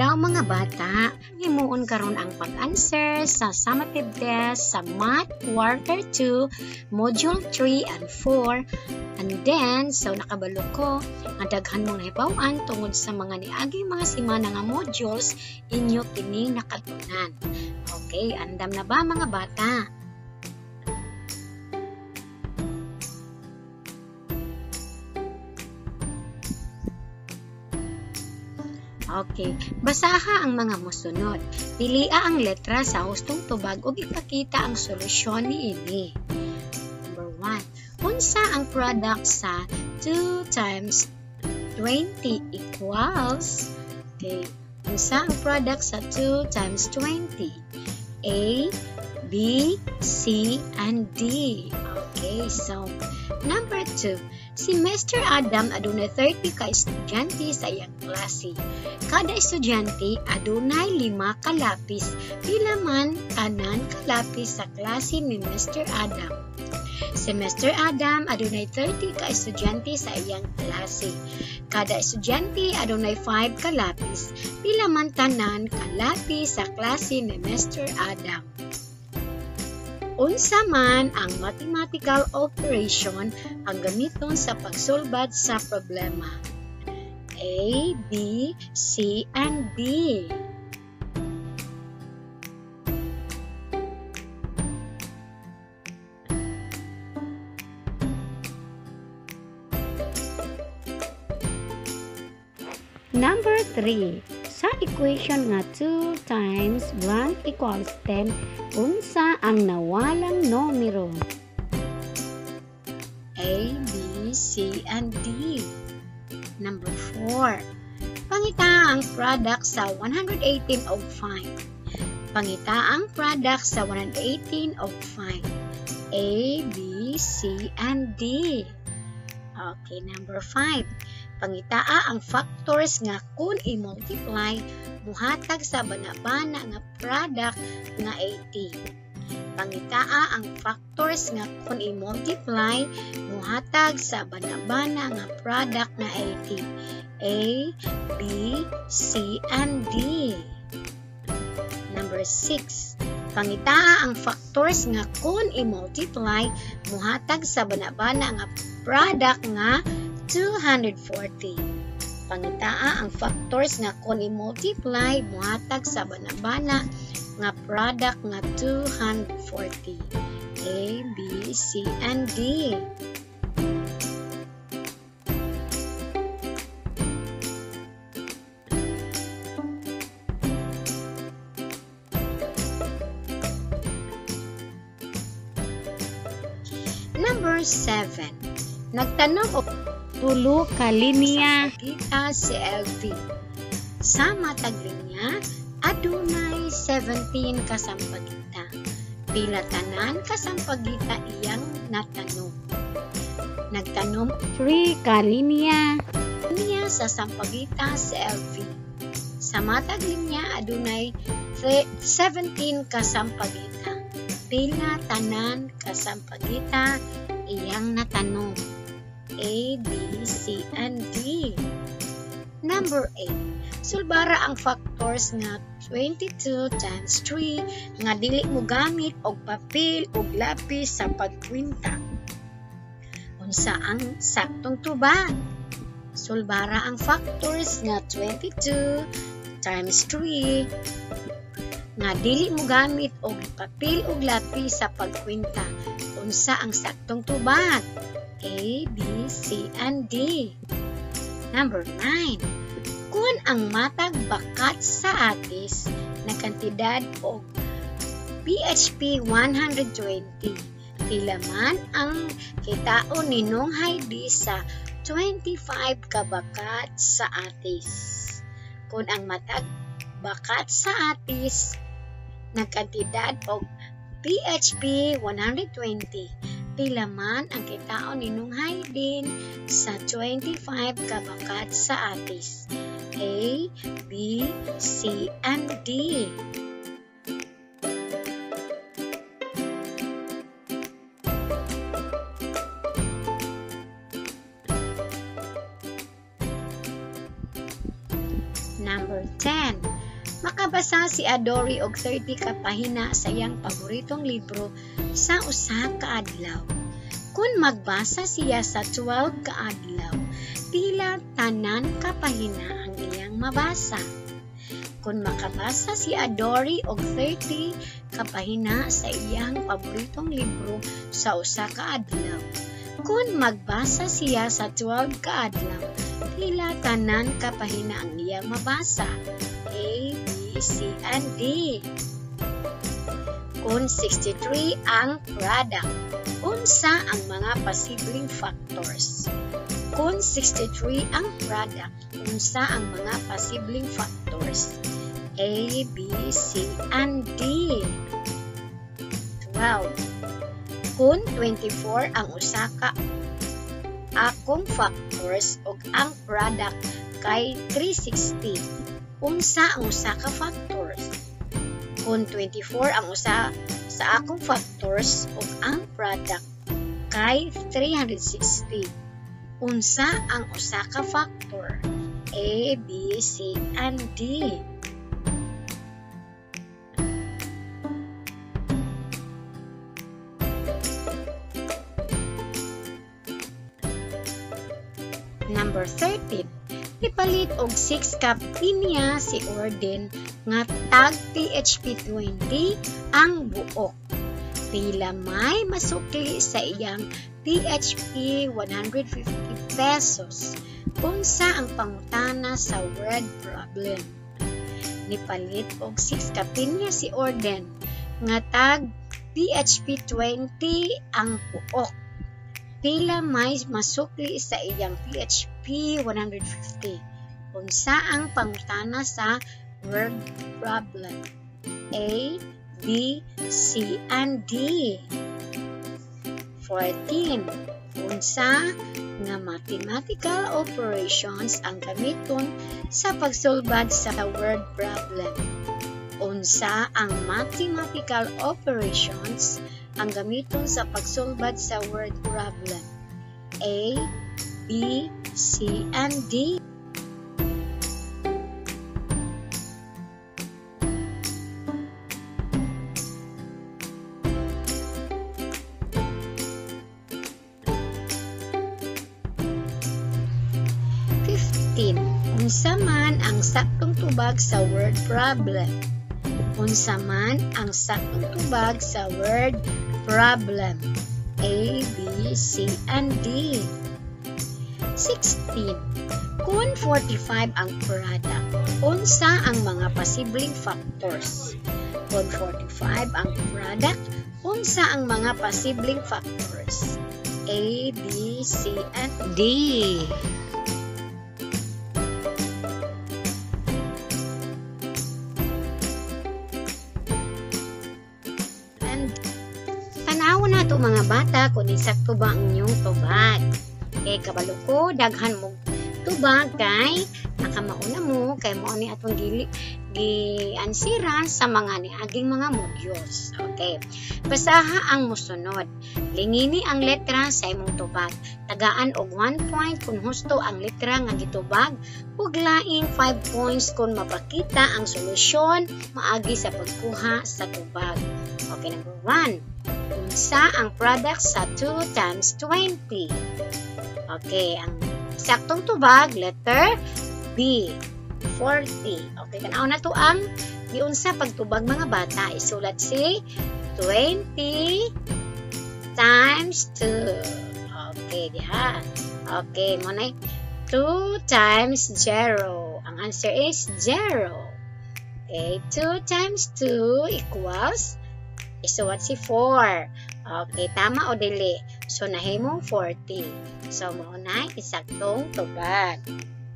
Adlaw, mga bata, himuon karon ang pag-answer sa summative test sa Math Quarter 2, Module 3 and 4. And then, so nakabalo ko nga daghan mong nahibaw-an tungod sa mga niaging mga semana nga modules inyo kining nakatunan. Okay, andam na ba, mga bata? Okay, basaha ang mga mosunod. Pilia ang letra sa hustong tubag ug ipakita ang solusyon niini. Number 1. Unsa ang product sa 2 times 20 equals? Okay, unsa ang product sa 2 times 20? A, B, C, and D. Okay, so number 2. Si Mr. Adam adunay 30 ka estudyante sa iyang klase. Kada estudyante adunay 5 ka lapis. Pila man tanan ka lapis sa klase ni Mr. Adam? Si Mr. Adam adunay 30 ka estudyante sa iyang klase. Kada estudyante adunay 5 ka lapis. Pila man tanan ka lapis sa klase ni Mr. Adam? Unsa man ang mathematical operation ang gamiton sa pagsulbad sa problema? A, B, C, and D. Number 3. Sa equation nga 2 times blank equals 10, unsa ang nawalang numero? A, B, C, and D. Number 4. Pangita ang product sa 118 og 5. Pangita ang product sa 118 og 5. A, B, C, and D. Okay, number 5. Pangitaa ang factors nga kung i-multiply muhatag sa bana-bana nga product nga 80. Pangitaa ang factors nga kung i-multiply muhatag sa bana-bana nga product nga 80. A, B, C, and D. Number 6. Pangitaa ang factors nga kung i-multiply muhatag sa bana-bana nga product nga 240. Pangitaa ang factors nga kung i-multiply muhatag sa bana-bana nga product nga 240. A, B, C, and D. Number 7. Nagtanom og tulo ka linya. Sampaguita si LV. Sa matag linya, adunay 17 ka sampaguita. Pila tanan ka sampaguita iyang natanom? Nagtanom 3 ka linya. Niya sa sampaguita si LV. Sa matag linya, adunay 17 ka sampaguita. Pila tanan ka sampaguita iyang natanom? A, B, C, and D. Number 8. Sulbara ang factors nga 22 times 3 nga dili mo gamit og papel ug lapis sa pagkwenta. Unsa ang saktong tubag? Sulbara ang factors nga 22 times 3 nga dili mo gamit og papel ug lapis sa pagkwenta. Unsa ang saktong tubag? A, B, C, and D. Number 9. Kung ang matag bakat sa atis na kantidad og PHP 120, pila man ang kitaon ni Nong Heidi sa 25 ka bakat sa atis? Kung ang matag bakat sa atis na kantidad og PHP 120, pila man ang kitaon ni Nong Heidi sa 25 ka bakat sa atis? A, B, C, and D. Number 10. Makabasa si Adori og 30 ka pahina sa iyang paboritong libro sa usa ka adlaw. Kung magbasa siya sa 12 ka adlaw, pila tanan ka pahina ang iyang mabasa? Kung makabasa si Adori og 30 ka pahina sa iyang paboritong libro sa usa ka adlaw, kung magbasa siya sa 12 ka adlaw, pila tanan ka pahina ang iyang mabasa? A, B, C, and D. Kung 63 ang product, unsa ang mga posibleng factors? Kung 63 ang product, unsa ang mga posibleng factors? A, B, C, and D. 12. Kung 24 ang usa ka akong factors ug ang product kay 360, unsa ang usa ka factors? Kung 24 ang usa sa akong factors ug ang product kay 360, unsa ang usa ka factor? A, B, C, and D. Number 13. Ipalit og 6 ka pinya si Orden nga tag PHP 20 ang buok. Pila may masukli sa iyang PHP 150 pesos? Unsa ang pangutana sa word problem? Nipalit og 6 ka pinya si Orden nga tag PHP 20 ang buok. Pila may masukli sa iyang PHP 150? Unsa ang pangutana sa word problem? A, B, C, and D. 14. Unsa nga mathematical operations ang gamiton sa pagsulbad sa word problem? Unsa ang mathematical operations ang gamiton sa pagsulbad sa word problem? A, B, C, and D. 15. Unsa man ang saktong tubag sa word problem? Unsa man ang saktong tubag sa word problem? A, B, C, and D. 16. Kung 45 ang product, unsa ang mga posibleng factors? Kung 45 ang product, unsa ang mga posibleng factors? A, B, C, and D. Tanaw na to mga bata kung insakto ba ang inyong tubag. Kay kabalo ko, daghan mo tubag kay nakamauna mo kay mao ni atong giansiran sa mga niaging mga modules. Okay. Basaha ang mosunod. Lingini ang letra sa imong tubag. Tagaan og 1 point kung husto ang letra nga gitubag ug laing 5 points kung mapakita ang solusyon maagi sa pagkuha sa tubag. Okay, number 1. Unsa ang product sa 2 times 20? Okay, ang saktong tubag, letter B, 40. Okay, tanaw na to ang giunsa pagtubag mga bata. Isulat si 20 times 2. Okay, diha. Okay, mo na 2 times 0. Ang answer is 0. Okay, 2 times 2 equals, isuwat si 4. Okay, tama o dili? So, nahimong 40. So, mao na isaktong tubag.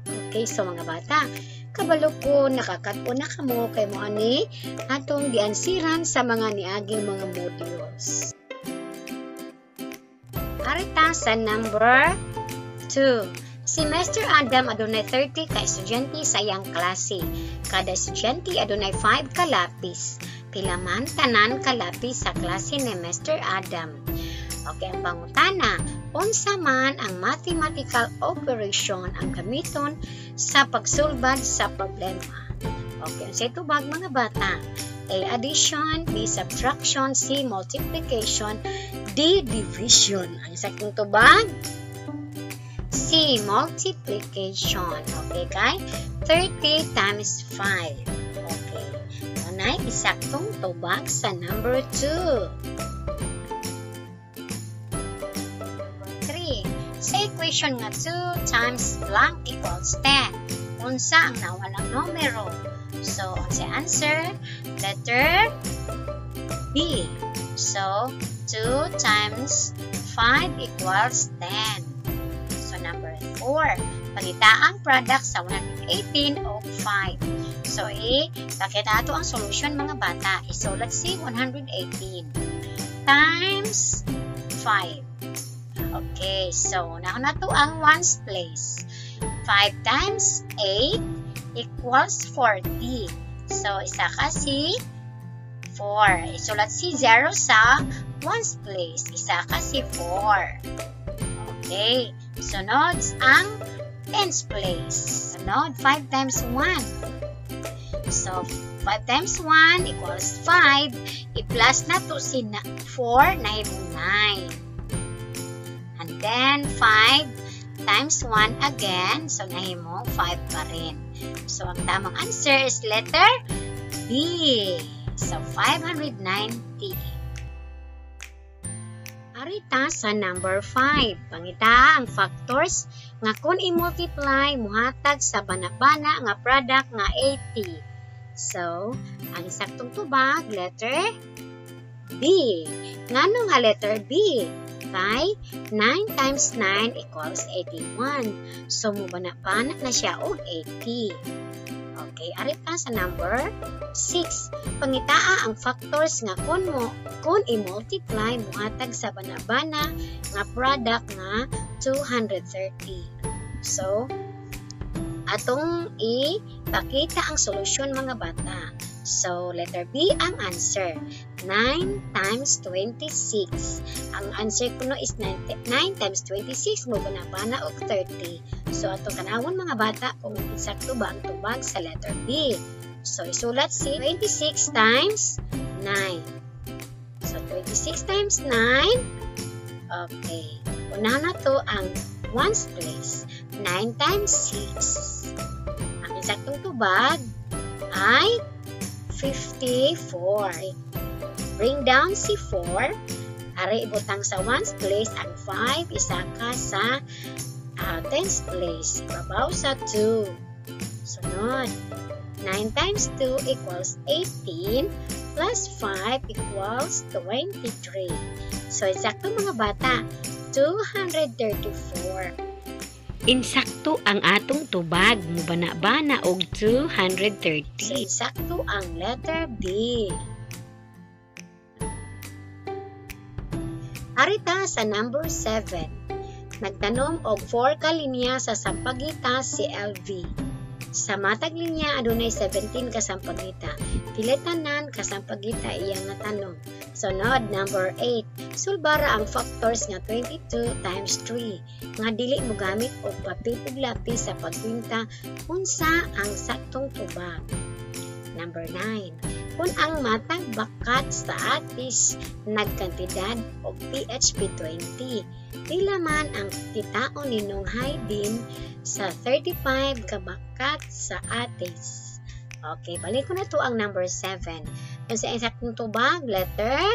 Okay, so mga bata, kabalo ko, nakakat-on na kamo kay mo ani atong giansiran sa mga niaging mga modules. Arita sa number 2. Si Mr. Adam adunay 30 ka estudyante sa iyang klase. Kada estudyante adunay 5 ka lapis. Pila man tanan ka lapis sa klase ni Mr. Adam? Okay, ang pangutana, unsa man ang mathematical operation ang gamiton sa pagsulbad sa problema? Okay, unsay tubag, mga bata? A. Addition. B. Subtraction. C. Multiplication. D. Division. Ang saktong tubag? C. Multiplication. Okay, kay 30 times 5. Okay. Unay, isaktong tubag sa number 2. Number 3. Sa equation nga 2 times blank equals 10, unsa ang nawalang numero? So, ang sa answer, letter B. So, 2 times 5 equals 10. So, number 4. Pangita ang product sa 118 o 5. So, pakita ato ang solution, mga bata. So, let's see 118 times 5. Okay, so, nauna na to ang ones place. 5 times 8 equals 40. So, isa ka si 4. Isulat si 0 sa ones place. Isa ka si 4. Okay. Sunod ang tens place. Sunod, 5 times 1. So, 5 times 1 equals 5. I-plus na to si 4 na 9. And then, 5 times 1 again. So, nahimo 5 pa rin. So, ang tamang answer is letter B. So, 590. Arita sa number 5. Pangita ang factors nga kung i-multiply, muhatag sa bana-bana nga product nga 80. So, ang saktong tubag, letter B. Ngano nga letter B? Kay 9 times 9 equals 81. So, mubana-bana na siya og 80. Okay, arita sa number 6. Pangitaa ang factors nga kung i-multiply muhatag sa bana-bana nga product nga 230. So, atong ipakita ang solusyon, mga bata. So, letter B ang answer. 9 times 26. Ang answer kuno is 9 times 26 mo bana og 30. So, atong tanawon, mga bata, kung insakto ba ang tubag sa letter B. So, isulat si 26 times 9. So, 26 times 9. Okay. Unahan na to ang ones place. 9 times 6. Ang insaktong tubag ay 54. Bring down si 4. Ari ibutang sa ones place ang 5. Isa ka sa tens place. Ibabaw sa 2. Sunod. 9 times 2 equals 18 plus 5 equals 23. So, insakto, mga bata, 234. Insakto ang atong tubag, mubana-bana og 230. So, insakto ang letter B. Arita sa number 7. Nagtanom og 4 ka linya sa sampagita si LV. Sa matag linya adunay 17 ka sampagita. Pila tanan ka sampagita iyang natanom? Sunod, number 8. Sulbara ang factors nga 22 times 3 nga dili mogamit og papel ug lapis sa pagkwenta. Unsa ang saktong tubag? Number 9. Kung ang matag bakat sa atis nagkantidad og PHP 20, pila man ang kitaon ninong Haydin sa 35 ka bakat sa atis? Okay, balik ko na to ang number 7. Kasi ang saktong tubag, letter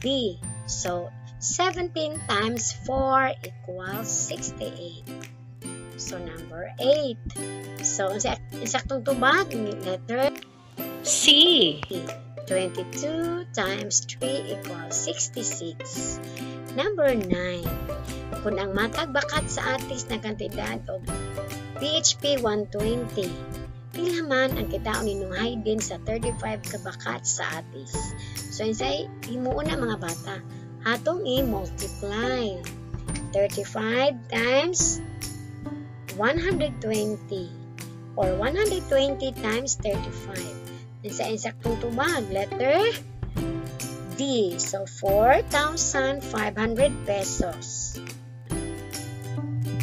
B. So, 17 times 4 equals 68. So, number 8. So, ang saktong tubag, letter C. 22 times 3 equals 66. Number 9. Kung ang matag bakat sa atis na kantidad og PHP 120, pila man ang kitaon ninong Haydin sa 35 ka bakat sa atis? So, insay himuon na, mga bata. Atong i-multiply. 35 times 120 or 120 times 35. Sa insaktong tubag, letter D. So, 4,500 pesos.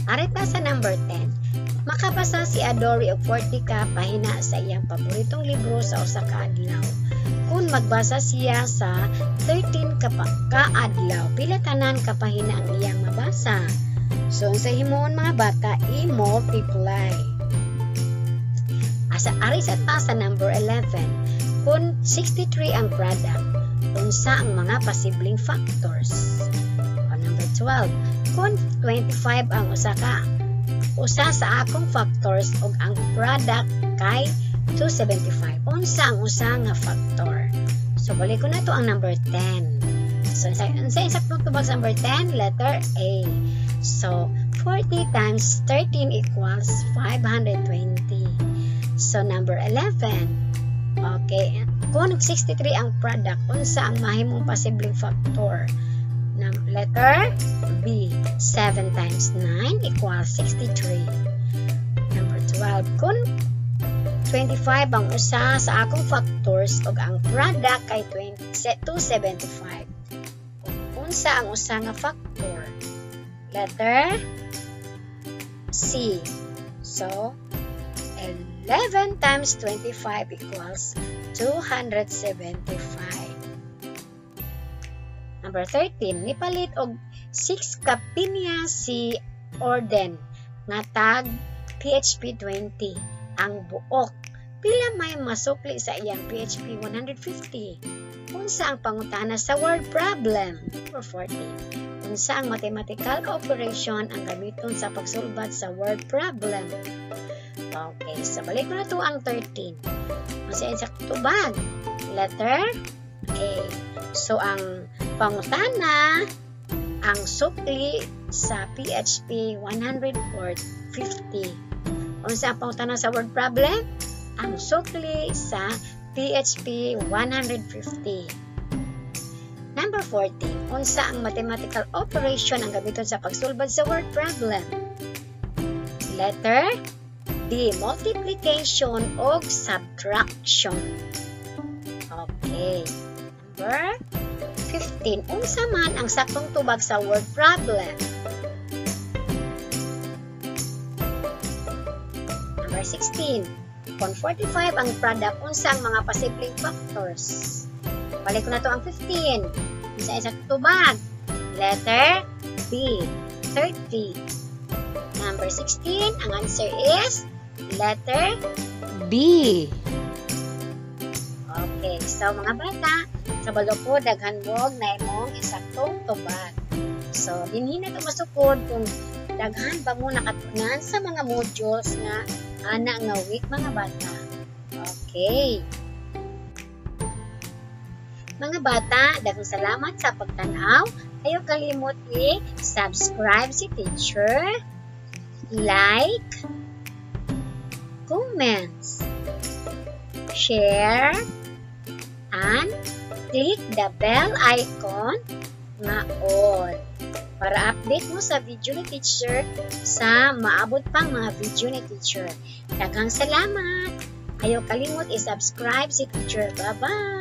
Arita sa number 10. Makabasa Nakabasa si Adori og 40 ka pahina sa iyang paboritong libro sa usa ka adlaw. Kung magbasa siya sa 13 ka adlaw, pila tanan ka pahina ang iyang mabasa? So, unsa himuon, mga bata? I-multiply. Asa ari sa ta sa number 11. Kung 63 ang product, unsa ang mga posibleng factors? O, number 12. Kung 25 ang usa sa akong factors ug ang product kay 275, unsa ang usa nga factor? So balik ko na to ang number 10. So unsa insaktong tubag sa number 10? Letter A. So 40 times 13 equals 520. So number 11. Okay, kung 63 ang product, unsa ang mahimong posibleng factor? Letter B. 7 times 9 equals 63. Number 12. Kung 25 ang usa sa akong factors ug ang product kay 275, unsa ang usa nga factor? Letter C. So, 11 times 25 equals 275. Number 13, nipalit og 6 ka pinya si Orden nga tag PHP 20 ang buok. Pila may masukli sa iyang PHP 150? Unsa ang pangutana sa word problem? Number 14. Unsa ang mathematical operation ang gamiton sa pagsulbad sa word problem? Okay, so balik ko na to ang 13. Unsa ang tubag? Letter A. So ang pangutana, ang sukli sa PHP 150. Unsa ang pangutana sa word problem? Ang sukli sa PHP 150. Number 14, unsa ang mathematical operation ang gamiton sa pagsulbad sa word problem? Letter D, multiplication o subtraction. Okay. Number 15, unsa man ang saktong tubag sa word problem? Number 16, kung 45 ang product, unsa ang mga posibleng factors? Balik ko na to ang 15. Unsa ang tubag? Letter B, 30. Number 16, ang answer is letter B. Okay, so mga bata, kabalo ko daghan mo na imong isaktong tubag. So, dinhi na to masukod kung daghan ba mo nakatunan sa mga modules nga ana nga week, mga bata. Okay. Mga bata, daghang salamat sa pagtanaw. Ayaw kalimot i-subscribe si teacher, like, comments, share, and click the bell icon nga all para update mo sa video ni teacher sa maabot pang mga video ni teacher. Daghang salamat! Ayaw kalimot i-subscribe si teacher. Bye-bye!